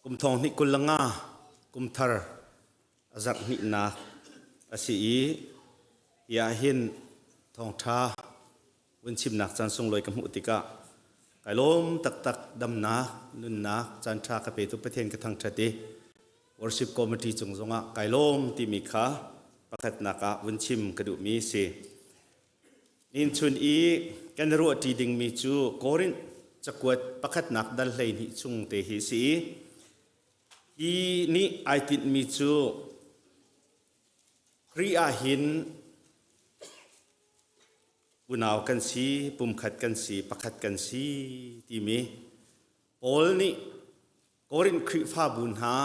Kum thong hnih 25 kum thar a zarh hnihnak a si i hi ah hin thawngṭha vun chimnak caan sunglawi ka hmuh tikah kai lawm taktak. Damnak, nunnak caan ṭha ka petu Pathian ka thangṭhat i worship committee cung zongah kai lawm timi kha pakhatnak ah vun chim ka duhmi si. Ninchun i kan ruahṭi dingmi cu Korinth cakuat pakhatnak dal 12 chung te hi si i hi nih ai tinhmi cu Khrih ah hin unau kan si, pumkhat kan si, pakhat kan si timi Paul nih Korinth Khrihfabu hna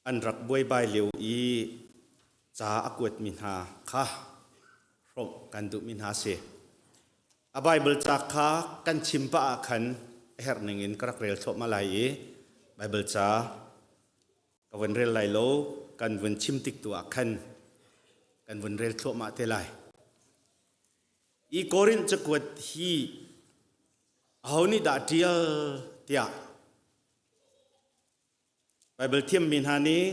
an rak buaibai lio i ca a kuatmi hna kha hrawmh kan duhmi hna si. A Baibal ca kha kan chim pah ah khan a herh ning in ka rak rel thluahmah lai i Baibal ca ka vun rel lai lo, kan vun chim tik tu ah khan kan vun rel thluahmah te lai. I Korinth cakuat hi aho nih dah ṭial tiah Baibal thiammi hna nih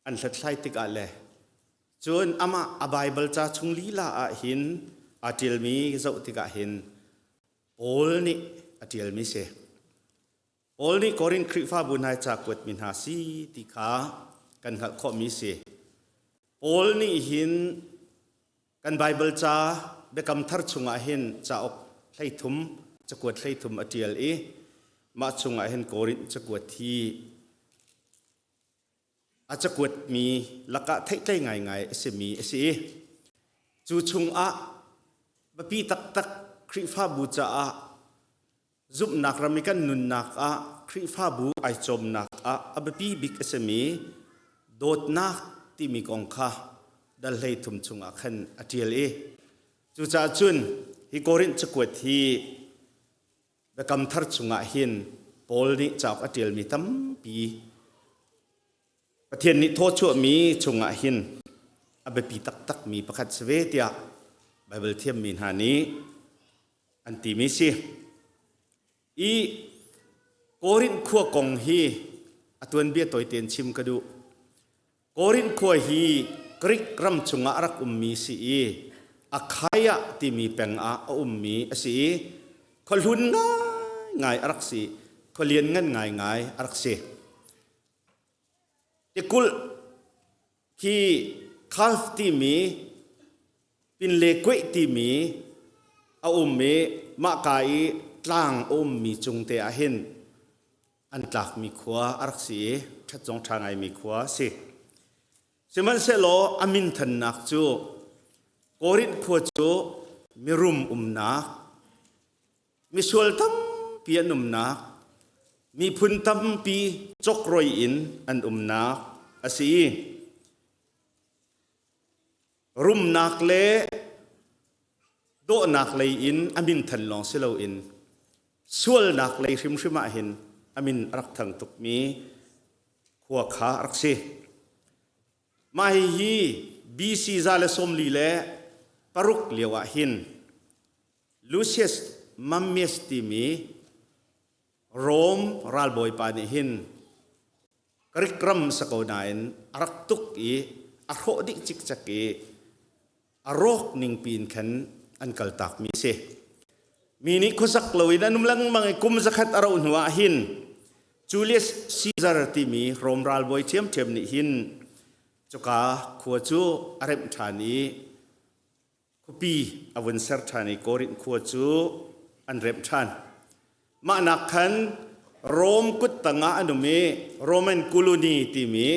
an hlathlai tikah le cun amah a Baibal ca chung lila ah hin aa ṭialmi zoh tikah hin Paul nih a ṭialmi si. Paul nih Korinth Khrihfabu hna ca kuatmi hna si ti kha kan hngalh khawhmi si. Paul nih hin kan Baibal ca Biakam Thar chungah hin cauk 33, cakuat 33 a ṭial i mah chungah hin Korinth cakuat hi a cakuatmi lakah theihtlei ngaingai a simi a si i cu chungah biapi taktak Khrihfabu caah zumhnak ram i kan nunnak ah, Khrihfabu ai cawmnak ah a biapi bik a simi dawtnak timi kong kha dal 33 chungah khan a ṭial i cucaah cun hi Korinth cakuat hi Biakam Thar chungah hin Paul nih cauk a ṭialmi tampi Pathian nih thawchuahmi chungah hin a biapi taktakmi pakhat si ve tiah Baibal thiammi hna nih an timi si. I Korinth khua kong hi a tuanbia tawite in chim ka duh. Korinth khua hi Greek ram chungah a rak ummi si i Akhaia timi peng ah a ummi a si i khuahlun ngaingai a rak si, khualian ngan ngaingai a rak si. Tikulh khi Khalf timi Pinle kuih timi a um i mahka i tlang a ummi cung te ah hin an tlakmi khua a rak si i ṭhat zong ṭha ngaimi khua a si. Sihmanhsehlaw a minthannak cu Korinth khua cu mirum umnak, misual tampi an umnak, miphun tampi chawkroi in an umnak a si i rumnak le dawhnak lei in a min than lawng si loin sualnak lei hrimhrim ah hin a min a rak thang tukmi khua kha a rak si. Mah hihi BC 146 lio ah hin Lucius Mummius timi Rome ralbawipa nih hin Greek ram sa ko nain a rak tuk i a hrawh dih cikcek i a rawk ning piin khan an kaltak mi si. Mi nih khuasak loin an um lengmang i kum 100 a rauh hnu ah hin Julius Caesar timi Rom ralbawi ṭhiamṭhiam nih hin cuka khua cu a remh ṭhan i khuapi a vun ser ṭhan i Korinth khua cu an remh ṭhan. Mah nak khan Rom kut tangah an um i Roman colony timi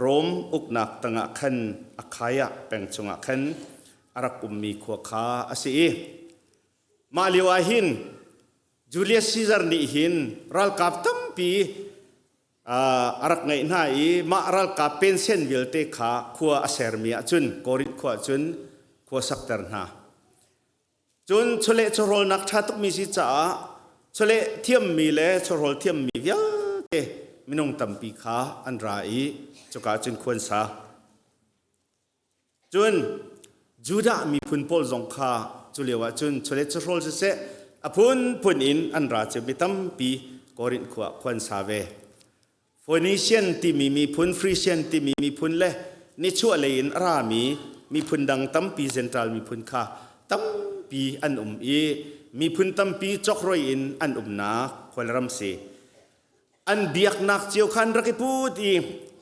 Rom uknak tangah khan Akhaia peng chungah khan a rak ummi khua kha a si i mah lio ah hin Julius Caesar nih hin ralkap tampi a rak ngeih hna i mah ralkap pension vialte kha khua a sermi ahcun Korinth khua ahcun khua sakter hna. Cun chawleh chawhrawlnak ṭha tukmi si caah chawleh thiammi le chawhrawl thiammi vialte minung tampi kha an ra i cuka cun khua an sa. Cun Judah miphun pawl zong kha cu lio ah cun chawlet chawhrawl siseh, A phunphun in an ra cu mi tampi Korinth khua khuan sa ve. Phoenician timi miphun, Frisian timi miphun le nichuah lei in a rami miphun dang tampi Gentile miphun kha tampi an um i miphun tampi chawkhroi in an umnak khualram si. An biaknak cio kha an rak i put i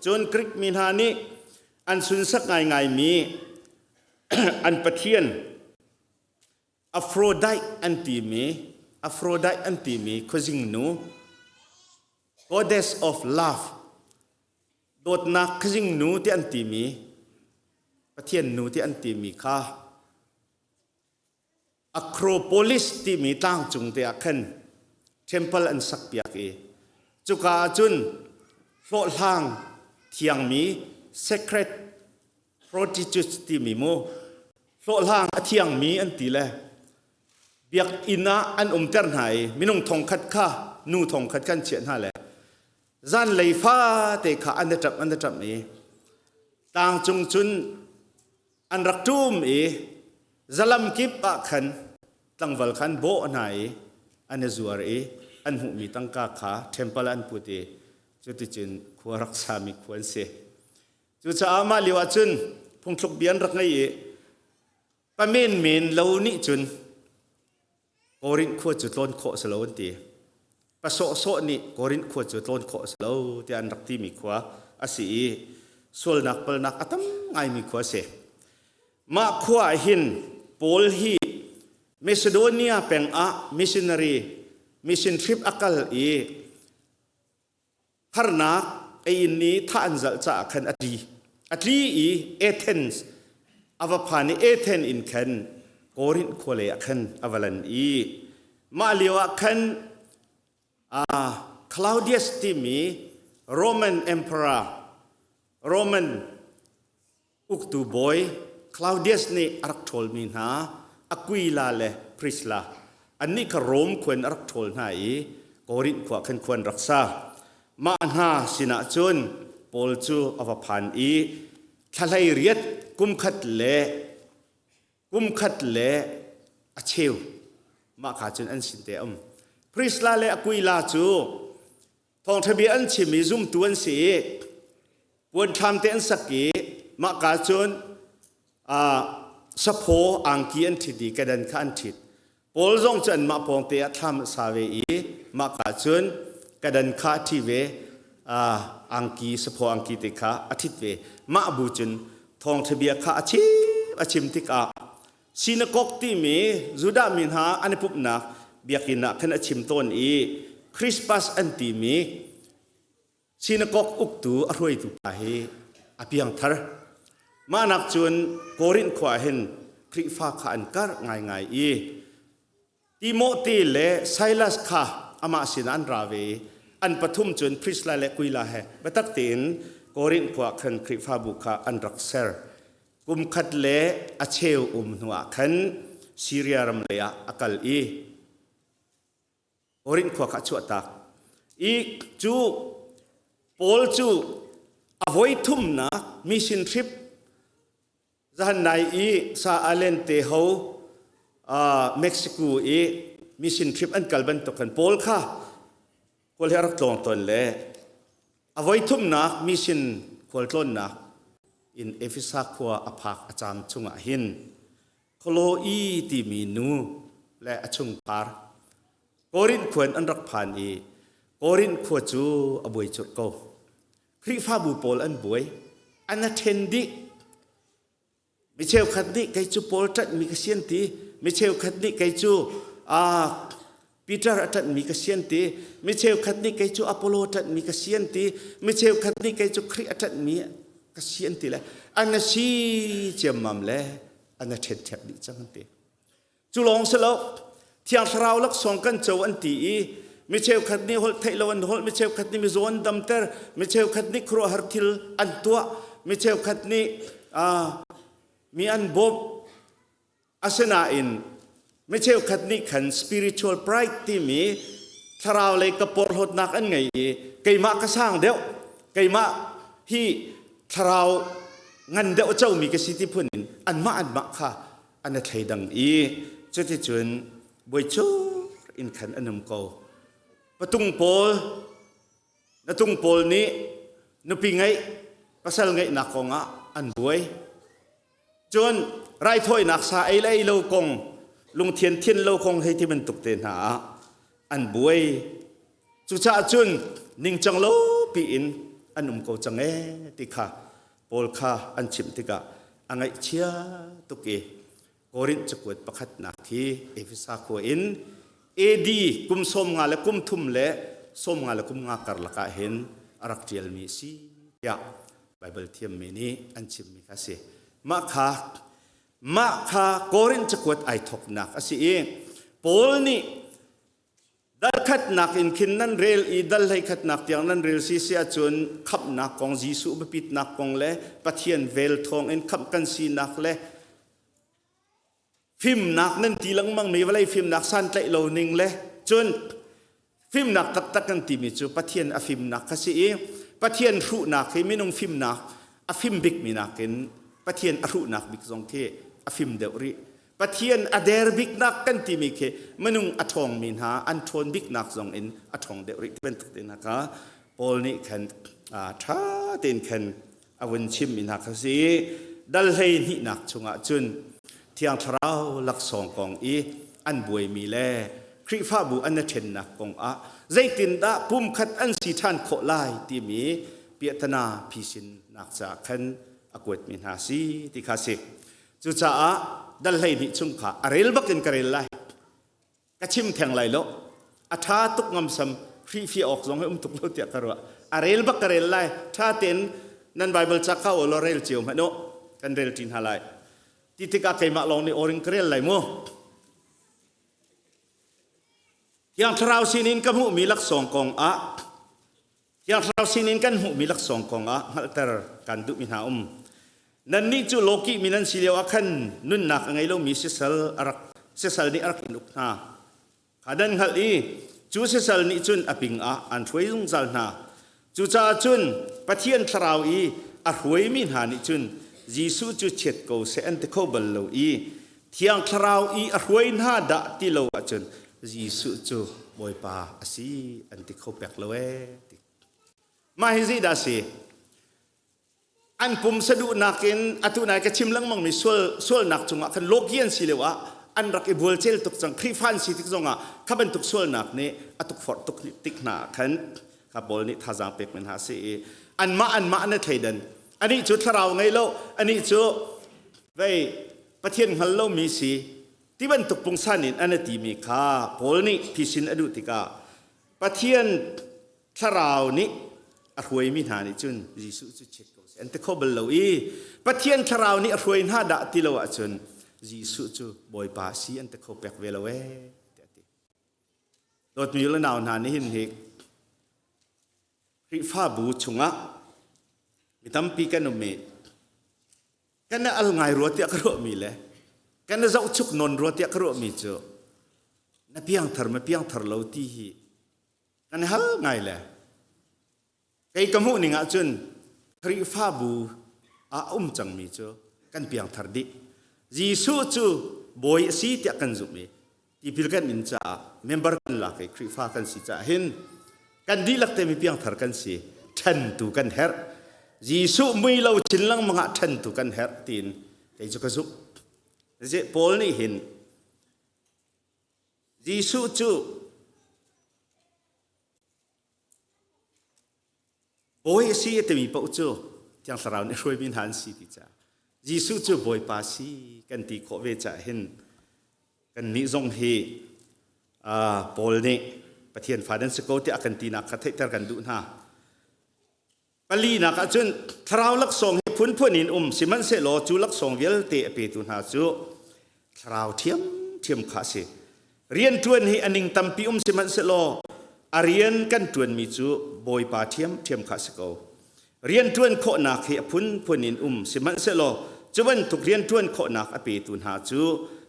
cun Greek mi hna nih an sunsak ngaingaimi an pathian Aphrodite an timi Aphrodite an timi khuazing nu goddess of love dawtnak khuazing nu ti an timi pathian nu ti an timi kha Acropolis timi tlangcung te ah khan temple an sak piak i cuka ah cun hlawhhlang thiangmi sacred prostitutes timi mu hlawhhlang a thiangmi an ti le biakinn ah an umter hna i minung thongkhat kha nu thongkhat kan chiah hna le zanlei fate kha an i ṭap an i ṭap i tlangcung cun an rak ṭum i zalam kip ah khan tlangval khan bawh hna i an i zuar i an hmuhmi tangka kha temple an put i cuticun khua rak sami khua an si. Cucaah mah lio ahcun phungthluk bia an rak ngei i pa menmen lo nih cun Korinth khua cu tlawn khawh si lo an ti. Pa sawhsawh nih Korinth khua cu tlawn khawh si lo tiah an rak timi khua a si i sualnak palnak a tam ngaimi khua a si. Mah khua ah hin Paul hi Macedonia peng ah missionary mission trip a kal i harnak ei in ni thah an zalh caah khan a tli. A tli i Athens a va phan i Athens in khan Korinth khua lei ah khan a va lan i mah lio ah khan Claudius timi Roman Emperor Roman Uktu bawi Claudius nih a rak ṭhawlmi hna Aquila le Priscilla annih kha Rom khua in a rak ṭhawl hna i Korinth khua khan khua an rak sa. Mah hna sinah cun Paul cu a va phan i thla 18 kum khat le a cheu mah kha cun an sin te a um. Priscilla le Aquila cu Thawngṭha bia an chim i zumtu an si i puanthlam te an sak i mahka cun saphaw angki an ṭhit i kedan kha an ṭhit. Paul zong cu anmah pawng te ah thlam a sa ve i mahka cun kedan kha a ṭhi ve, angki saphaw angki te kha a ṭhit ve. Mah bu cun thawngṭha bia kha a chim a chim tikah Sinakok timi Judah mi hna an i pumhnak biakinn ah khan a chim tawn i Crispus an timi sinakok uktu a hruaitu pa hi a piangthar. Mah nak cun Korinth khua ah hin Khrihfa kha an karh ngaingai i Timote le Silas kha amah sinah an ra ve i an pathum cun Priscilla le Aquila he biatak tein Korinth khua ah khan Khrihfabu kha an rak ser. Kum khat le a cheu um hnuah khan Siria ram lei ah a kal i Korinth khua kha a chuahtak. I cu Paul cu a voi thumnak mission trip zahan nai i Sa Allen te ho Mexico i mission trip an kal bantuk khan Paul kha khual he a rak tlawng tawn le A voithumnak mission khualtlawnnak in Efesa khua a phak a caam chungah hin Khloe timi nu le a chungkhar Korinth khua in an rak phan i Korinth khua cu a buai curh ko. Khrihfabu pawl an buai, an a ṭhen dih. Mi cheukhat nih kei cu Paul ṭanhmi ka si an ti. Mi cheukhat nih kei cu Peter a ṭanhmi ka si an ti. Mi cheukhat nih kei cu Apollo a ṭanhmi ka si an ti. Mi cheukhat nih kei cu Khrih a ṭanhmi ka si an ti le an a si ciammam le an a ṭhenṭhek dih cang an ti. Cu lawng si lo, Thiang Thlarau laksawng kan co an ti i mi cheukhat nih holh theih lo an holh, mi cheukhat nih mizaw an damter, mi cheukhat nih khuaruahhar thil an tuah, mi cheukhat nih mi an bawmh. Asinain mi cheukhat nih khan spiritual pride timi thlarau lei ka porhlawtnak an ngei i keimah ka sang deuh, keimah hi thlarau ngan deuh a comi ka si ti phun in anmah anmah kha an i thleidang i cuticun buai cu. in khan an um ko. Patung pawl na tung pawl nih nupi ngeih pasal ngeihnak kongah an buai. Cun raithawinak sa ei le ei lo kong lungthian thian lo kong hei ti bantuk te hna ah an buai. Cucaah cun ningcang lo piin an um ko cang ee ti kha Paul kha an chimh tikah a ngaihchia tuk i Korinth cakuat pakhatnak hi Efesa khua in AD kum 50 le kum thum le 50 le kum nga karlak ah hin a rak ṭialmi a si tiah Baibal thiammi nih an chimmi kha a si. Mah kha mah kha Korinth cakuat ai thawknak a si i Paul nih Dal khatnak in khin nan rel i dal hlei khatnak tiang nan rel si si ahcun khamhnak kong Jesuh biapitnak kong le Pathian vel thawng in khamh kan sinak le fimnak nan ti lengmang mi vawlei fimnak santlaih lo ning le cun fimnak taktak kan timi cu Pathian a fimnak kha si i Pathian hruhnak hi minung fimnak a fim bikmi nakin Pathian a hruhnak bik zong khi a fim deuh rih. Pathian a der biknak kan timi khi minung a ṭhawngmi hna an ṭhawn biknak zong in a ṭhawng deuh rih ti bantuk te hna kha Paul nih khan ṭha tein khan a vun chimmi hna kha si. Dal hlei hnihnak chungah cun Thiang Thlarau laksawng kong i an buaimi le Khrihfabu an i ṭhennak kong ah zeitindah pumkhat an si ṭhan khawh lai timi piahtana phisinnak caah khan a kuatmi hna si ti kha si. Cucaah dal 12 chung kha a rel bak in ka rel lai. Ka chim theng lai lo. A ṭha tuk ngamsam hrifi awk zong hi um tuk lo tiah ka ruah. A rel bak ka rel lai. Ṭha tein nan Bible ca kha law rel cio hmanh u. Kan rel ṭi hna lai. Ti tikah keimah lawng nih awring ka rel lai mu. Thiang Thlarau sinin ka hmuhmi laksawng kong ah Thiang Thlarau sinin kan hmuhmi laksawng kongah hngalhter kan duhmi hna um. Nannih cu lawkihmi nan si lio ah khan nunnak a ngei lomi sisal a rak sisal nih a rak in uk hna. Kha nan hngalh i cu sisal nih cun a ping ah an hruai zungzal hna. Cucaah cun Pathian Thlarau i a hruaimi hna nih cun Jesuh cu chiat ko seh an ti kho bal lo i Thiang Thlarau i a hruai hna dah ti lo ahcun Jesuh cu Bawipa a si an ti kho pek lo ee ti. Mah hi zeidah a si? An pumsa duhnak in atu nai ka chim lengmang mi sual sualnak cungah khan lawki an si lio ah an rak i bualcel tuk cang Khrihfa an si tik zongah kha bantuk sualnak nih a tukforh tuk tik hna ah khan kha Paul nih thazaang pek men hna si i anmah anmah na thleidan anih cu thlarau ngei lo anih cu vei Pathian hngal lomi si ti bantuk pungsan in an timi kha Paul nih phisin a duh tikah Pathian thlarau nih a hruaimi hna nih cun Jesuh cu chiat ko seh an ti kho bal lo i Pathian thlarau nih a hruai hna dah ti lo ahcun Jesuh cu Bawipa si an ti kho pek ve lo ee tiah a ti. Dawtmi le nau hna nihin hi Khrihfabu chungah mi tampi kan um i kan al ngai rua tiah ka ruahmi le kan zohchuk nawn rua tiah ka ruahmi cu na piangthar ma piangthar lo ti hi kan hal ngai le kei ka hmuh ning ahcun Khrihfabu ah um cangmi cu kan piangthar dih Jesuh cu bawi a si tiah kan zumh i tipil kan in caah member kan lak i Khrihfa kan si caah hin kan dihlak te mi piangthar kan si ṭhentu kan herh Jesuh mui lo chin lengmang ah ṭhentu kan herh tiin kei cu ka zumh Ze Paul nih hin Jesuh cu Bawi a si a timi paoh cu Thiang Thlarau nih hruaimi hna an si ti caah Jesuh cu Bawipa si kan ti khawh ve caah hin kannih zong hi Paul nih Pathian fa nan si ko tiah a kan tinak kha theihter kan duh hna. Palinak ah cun thlarau laksawng hi phunphun in um sihmanhsehlaw cu laksawng vialte a petu hna cu thlarau ṭhiamṭhiam kha a si. Rianṭuan hi a ning tampi um sihmanhsehlaw a rian kan ṭuanmi cu Bawipa ṭhiamṭhiam kha a si ko. Rianṭuan khawhnak hi a phunphun in um sihmanhsehlaw cu bantuk rianṭuan khawhnak a petu hna cu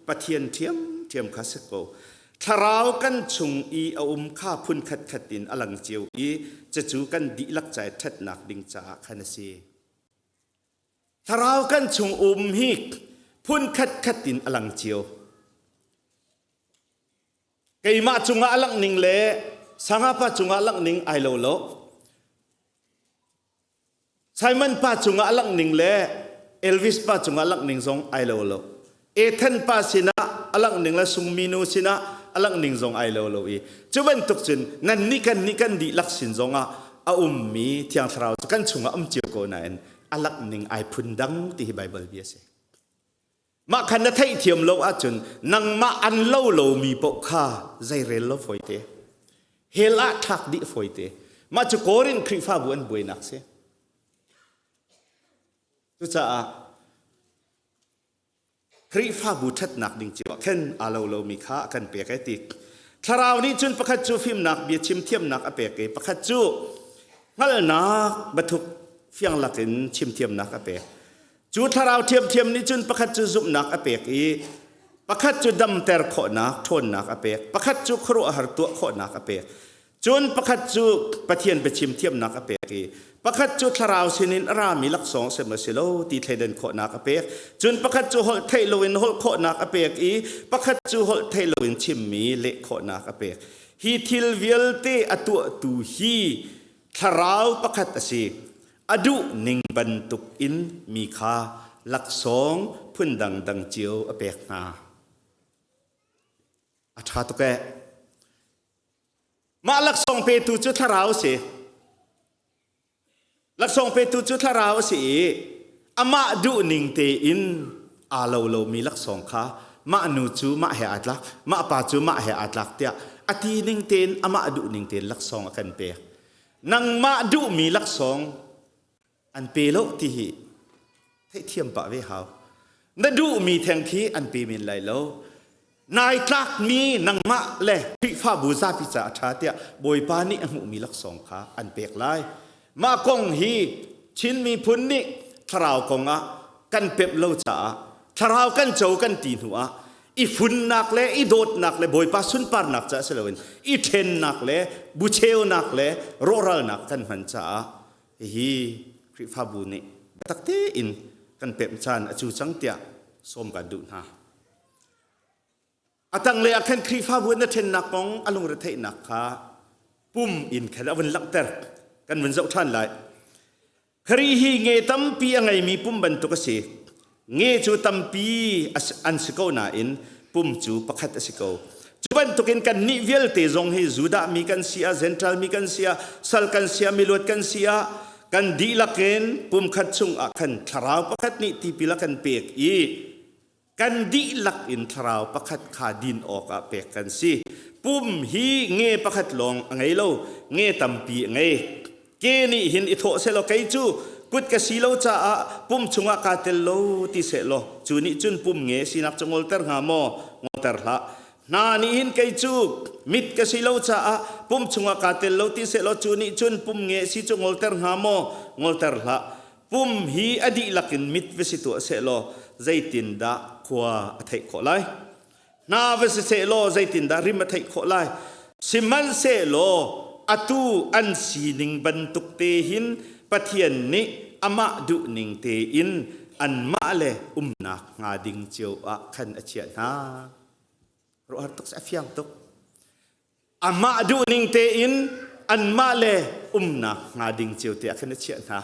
Pathian ṭhiamṭhiam kha a si ko. Thlarau kan chung i a um kha phun khatkhat in a lang cio i cucu kan dihlak ca i ṭhatnak ding caah khan a si. Thlarau kan chung um hi phun khatkhat in a lang cio. Keimah cungah a langh ning le Sangapa cungah langh ning ai lo lo. Simon pa cungah a langh ning le Elvis pa cungah langh ning zong ai lo lo. Ethan pa sinah a langh ning le Sungmi nu sinah a langh ning zong ai lo lo i cu bantuk cun nan nih kan nih kan dihlak sin zongah a ummi Thiang Thlarau cu kan chungah um cio ko nain a langh ning ai phun dang ti hi Baibal bia a si. Mah khan na theihthiam lo ahcun nangmah an lo lomi paoh kha zeirel lo fawite. Hell ah thlak dih fawite. Mah cu Korin Khrihfabu an buainak si. Cucaah Khrihfabu ṭhatnak ding cio ah khan aa lo lomi kha a kan pek ai ti. Thlarau nih cun pakhat cu fimnak bia chim thiamnak a pek i pakhat cu hngalhnak biathuk fiang lakin chim thiamnak a pek. Cu thlarau ṭhiamṭhiam nih cun pakhat cu zumhnak a pek i pakhat cu damter khawhnak ṭhawnnak a pek, pakhat cu khuaruahhar tuah khawhnak a pek. Cun pakhat cu Pathian biachim thiamnak a pek i pakhat cu thlarau sinin a rami laksawng sem a si lo ti thleidan khawhnak a pek. Cun pakhat cu holh theih loin holh khawhnak a pek i pakhat cu holh theih loin chimmi leh khawhnak a pek. Hi thil vialte a tuahtu hi thlarau pakhat a si. A duh ning bantuk in mi kha laksawng phun dangdang cio a pek hna. A ṭha tuk ee. Mah laksawng petu cu thlarau a si. Laksawng petu cu thlarau a si i amah duh ning tein aa lo lomi laksawng kha mah nu cu mah he aa tlak, mah pa cu mah he aa tlak tiah a ti ning tein amah duh ning tein laksawng a kan pek. Nangmah duhmi laksawng an pe lo ti hi theihthiam pah ve hau. Na duhmi theng khi an pe men lai lo. Nai tlakmi nangmah le Khrihfabu zapi ca a ṭha tiah Bawipa nih a hmuhmi laksawng kha an pek lai. Mah kong hi Chin miphun nih thlarau kong ah kan pemh lo caah thlarau kan co kan ti hnu ah i funnak le i dawtnak le Bawipa sunparnak caah si loin i ṭhennak le bucheunak le rawhralnak kan hman caah hihi Khrihfabu nih biatak tein kan pemh caan a cu cang tiah sawm kan duh hna. A tanglei ah khan Khrihfabu na ṭhennak kong a lungretheihnak kha pum in khan a vun langhter. Kan vun zoh ṭhan lai. Khrih hi nge tampi a ngeimi pum bantuk a si. Nge cu tampi an si ko nain pum cu pakhat a si ko. Cu bantukin kannih vialte zong hi Judah mi kan si ah, Gentile mi kan si ah, sal kan si ah, miluat kan si ah, kan dihlak in pum khat chungah khan thlarau pakhat nih tipil a kan pek i kan dihlak in thlarau pakhat kha din awkah pek kan si. Pum hi nge pakhat lawng a ngei lo, nge tampi a ngei. Ke nih hin i thawh sehlaw kei cu kut ka si lo caah pum chungah kaa tel lo ti sehlaw cu nih cun pum nge sinak cu ngolter hnga maw? Ngolter hlah. Hna nih hin kei cu mit ka si lo caah pum chungah kaa tel lo ti sehlaw cu nih cun pum nge si cu ngolter hnga maw? Ngolter hlah. Pum hi a dihlak in mit va si tuah sehlaw zeitindah khua a theih khawh lai? Hna va si sehlaw zeitindah rim a theih khawh lai? Sihmanhsehlaw atu an sining bantuk te hin Pathian nih amah duhning tein anmah le umnak hnga ding cio ah khan a chiah hna. Ruah tuk a fiang tuk. Amah duhning tein anmah le umnak hnga ding cio te ah khan a chiah hna.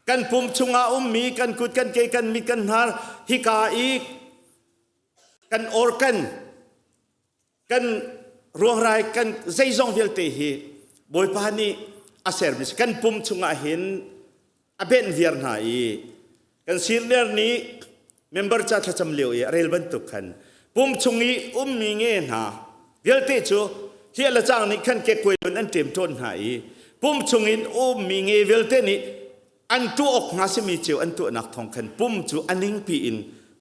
Kan pum chungah ummi kan kut, kan ke, kan mit, kan hnar, hika i kan organ, kan ruangrai, kan zeizong vialte hi Bawipa nih a sermi si. Kan pum chungah hin a benh viar hna i kan senior nih member ca thlacam lio i a rel bantuk khan pum chung i ummi nge hna vialte cu hliah le cang nih khan kekuai in an ṭem ṭawn hna i pum chung in ummi nge vialte nih an tuah awk hnga simi cio an tuahnak thawng khan pum cu a ningpi in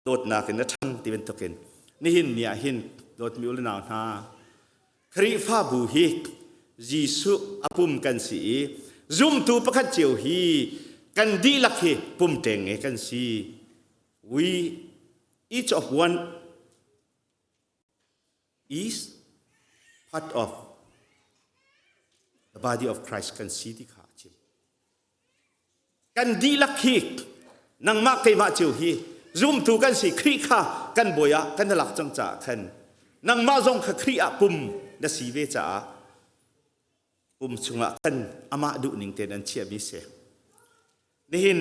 dawtnak in a ṭhang ti bantukin nihin ni ah hin dawtmi u le nau hna Khrihfabu hi Jesuh a pum kan si i zumtu pakhat cio hi kan dihlak hi pum ṭengnge kan si. We each of one is part of the body of Christ kan si ti kha a chim. Kan dihlak hi nangmah keimah cio hi zumtu kan si. Khrih kha kan bawi ah kan i lak cang caah khan nangmah zong kha Khrih ah pum na si ve caah pum chungah khan amah duhning tein an chiahmi si. Nihin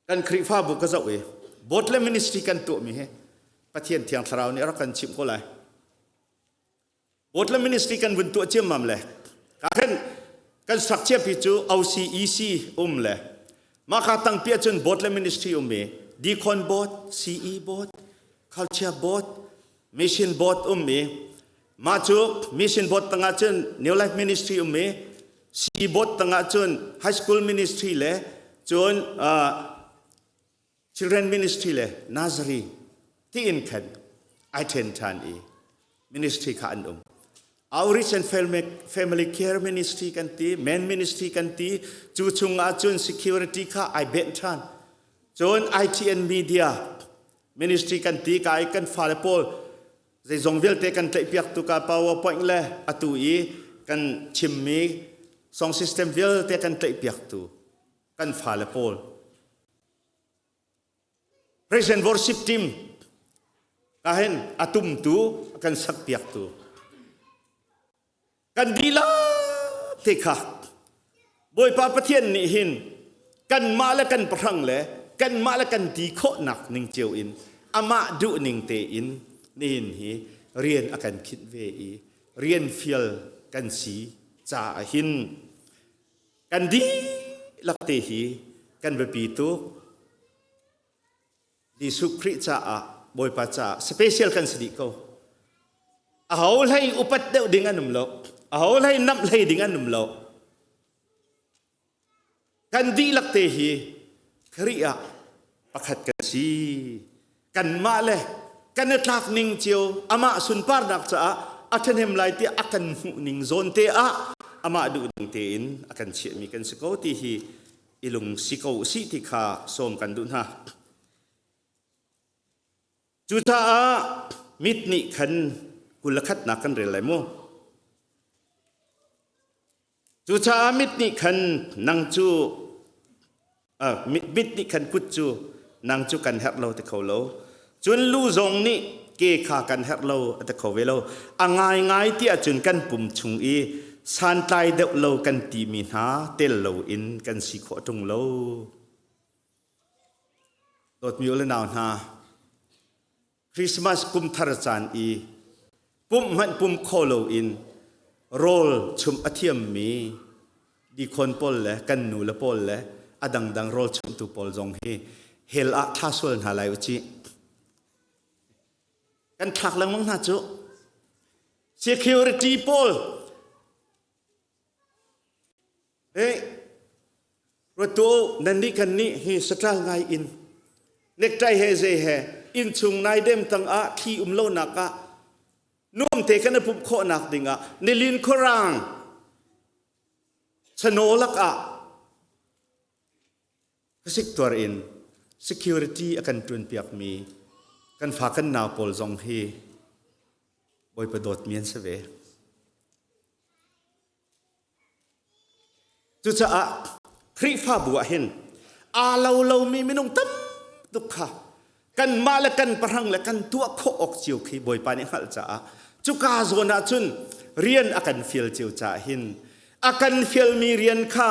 kan Khrihfabu ka zoh i board le ministry kan tuahmi hi Pathian Thiang Thlarau nih a rak kan chimh ko lai. Board le ministry kan vun tuah ciammam le ka khan kan sak ciapi cu OCEC um le mah kha tangpi ahcun board le ministry um i Deacon board, CE board, culture board, mission board um i mah cu mission board tangah cun New Life Ministry um i CE board tangah cun high school ministry le cun uh, Children Ministry le Nazari tiin khan ai ṭhen ṭhan i ministry kha an um. Outreach and Family Care Ministry kan ti, Men Ministry kan ti, cu chungah cun security kha ai benh ṭhan. Cun IT and Media Ministry kan ti ka i kan fale pawl zeizong vialte kan tlaihpiak tu ka PowerPoint le atu i kan chimmi song system vialte kan tlaihpiak tu kan fale pawl Praise and worship team ka hin a tumtu a kan sakpiaktu kan dihlak te kha Bawipa Pathian nih hin kanmah le kan pahrang le kanmah le kan ti khawhnak ning cio in amah duh ning tein nihin hi rian a kan khinh ve i rian fial kan si caah hin Kan dihlak te hi kan biapi tuk. Jesuh Khrih caah, Bawipa caah special kan si dih ko. Aho hlei upat deuh ding an um lo. Aho hlei namh hlei ding an um lo. Kan dihlak te hi Khrih ah pakhat kan si. Kanmah le kan i tlak ning cio amah sunparnak caah a ṭhahnem lai tiah a kan hmuh ning zawn te ah amah duh ning tein a kan chiahmi kan si ko ti hi i lung si ko usih ti kha sawm kan duh hna. Cucaah mit nih khan 21nak kan rel lai mu. Cucaah mit nih khan nang cu mit nih khan kut cu nang cu kan herh lo ti kho lo. Cun lu zong nih ke kha kan herh lo a ti kho ve lo. A ngaingai ti ahcun kan pum chung i santlai deuh lo kan timi hna tel loin kan si khawh ṭung lo. Dawtmi u le nau hna, Christmas kum thar caan i pumh hmanh pum kho loin rawl chumh a thiammi dikhawn pawl le kan nu le pawl le a dangdang rawl chumhtu pawl zong hi hell ah thla sual hna lai u cih. Kan thlak lengmang hna cu. Security pawl Eh, ruat nan nih kan nih hi saṭal ngai in necktie he zei he innchung nai dem tang ah thli um lonak ah nuam te kan i pumh khawhnak ding ah nilin khuarang chanawlak ah Khuasik tuar in security a kan ṭuanpiakmi kan fa kan nau pawl zong hi Bawipa dawtmi an si ve. Cucaah Khrihfabu ah hin aa lo lomi minung tam tuk kha kanmah le kan pahrang le kan tuah khawh awk cio khi Bawipa nih hngalh caah cuka zawn ah cun rian a kan fial cio caah hin a kan fialmi rian kha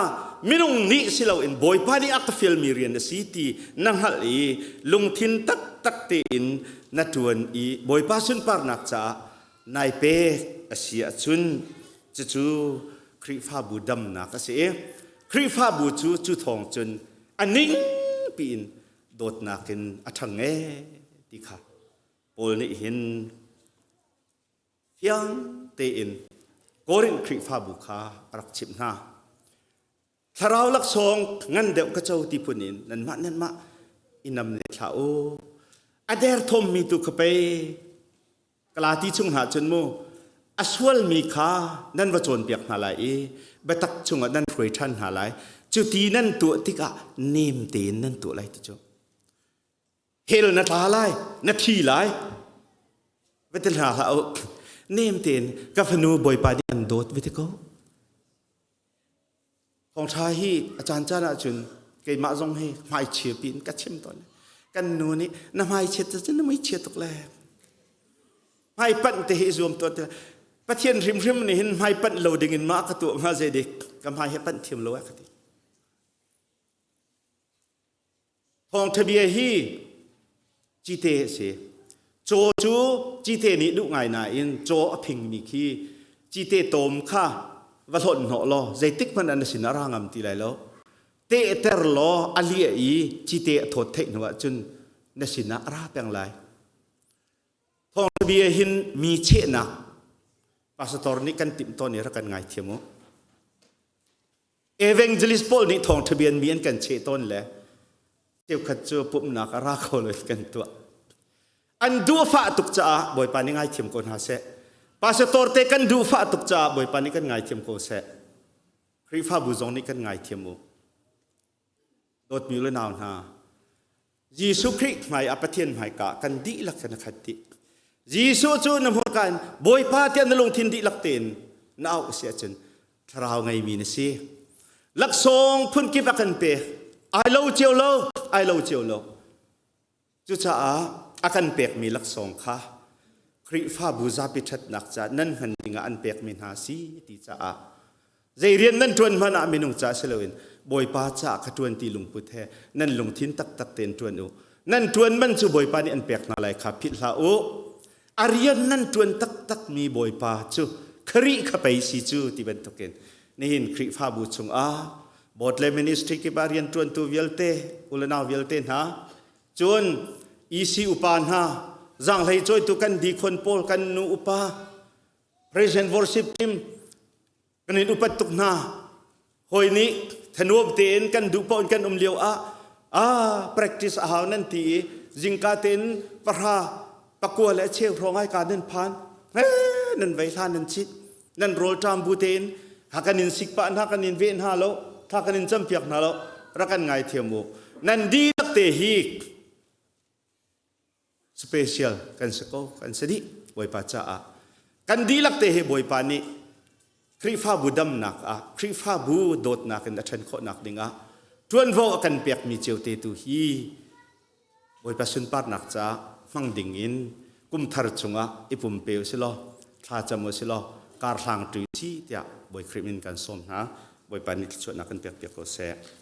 minung nih si loin Bawipa nih a ka fialmi rian a si ti na hngalh i lungthin taktak tein na ṭuan i Bawipa sunparnak caah nai pek a si ahcun cucu Khrihfabu damnak a si i Khrihfabu cu cu thawng cun a ning piin dawtnak in a ṭhang ee ti kha Paul nih hin fiang tein Korin Khrihfabu kha a rak chimh hna. Thlarau laksawng ngan deuh ka co ti phun in nanmah nanmah i nam ne thlah u. A derthawmmi tu kha pei Galati chung hna cun mu a sualmi kha nan va cawnpiak hna lai i biatak chungah nan hruai ṭhan hna lai. Cuti nan tuah tikah nem tein nan tuah lai ti cu. Hell na tla lai, na thi lai. Va ti hna hlah u. Nem tein ka fanu Bawipa nih an dawt va ti ko. Thawngṭha hi a caancaan ahcun keimah zong hi hmaichia piin ka chim tawn. Kan nu nih na hmaichiat cu na muichia tuk le. Hmaipanh te hi zuam tuah ti Pathian hrimhrim nih hin hmaipanh lo ding in ma ka tuah hnga zei dik ka hmai he panh thiam lo a ka ti. Thawngṭha bia hi cite a si. Caw cu cite nih duh ngai nain caw a phingmi khi cite tawm kha va hlonh hnawh law zeitik hmanh an sin ah ra ngam ti lai lo. Tehter law a liah i cite a thawt theih hnu ahcun na sinah a ra peng lai. Thawngṭha bia hin mi chehnak pastor nih kan timh tawn i rak kan ngaithiam u. Evangelist pawl nih thawngṭha bia mi an kan cheh tawn le cheukhat cu pumhnak a ra kho lo kan tuah. An duhfah tuk caah Bawipa nih ngaithiam ko hna seh. Pastor te kan duhfah tuk caah Bawipa nih kan ngaithiam ko seh. Khrihfabu zong nih kan ngaithiam u. Dawtmi le nau hna, Jesuh Khrih hmai ah Pathian hmaika kan dihlak kan khat dih. Jesuh cu na hmurka in Bawipa tiah na lungthin dihlak tein na auh si ahcun thlarau ngeimi na si. Laksawng phunkip a kan pek. Ai lo cio lo, ai lo cio lo. Cucaah a kan pekmi laksawng kha Khrihfabu zapi ṭhatnak caah nan hman dingah an pekmi hna si ti caah zei rian nan ṭuan hmanh ah minung ca si loin Bawipa caah ka ṭuan ti lungput he nan lungthin taktak tein ṭuan u. Nan ṭuan man cu Bawipa nih an pek hna lai kha philh hlah u. A rian nan ṭuan taktakmi Bawipa cu Khrih kha pei si cu ti bantukin nihin Khrihfabu chungah Board le ministry kip ah rianṭuantu vialte, u le nau vialte hna, cun EC upa hna, zaanghlei cawitu kan dikhon pawl, kan nu upa, President worship team, kan in upat tuk hna. Hawi nih thanuam tein kan duh paoh in kan um lio ah ah practice a hau nan ti i zingka tein pahra pakua le cheu hrawng ai ka nan phan nan vei hlan nan chit nan rawl ṭam bu tein ha kan in sik pah hna kan in veh hna lo thla kan in campiak hna lo rak kan ngai thiam u nan dihlak te hi special kan si ko kan si dih Bawipa caah kan dihlak te hi Bawipa nih Khrihfabu damnak ah Khrihfabu dawtnak in a ṭhen khawhnak dingah ṭuanvo a kan pekmi cio te tu hi Bawipa sunparnak caah hmang ding in kum thar chungah i pumpe u silaw thla cam u silaw kar hlang ṭi si tiah Bawi Khrih min kan sawm hna. Bawipa nih thluachuahnak kan pek piak ko seh.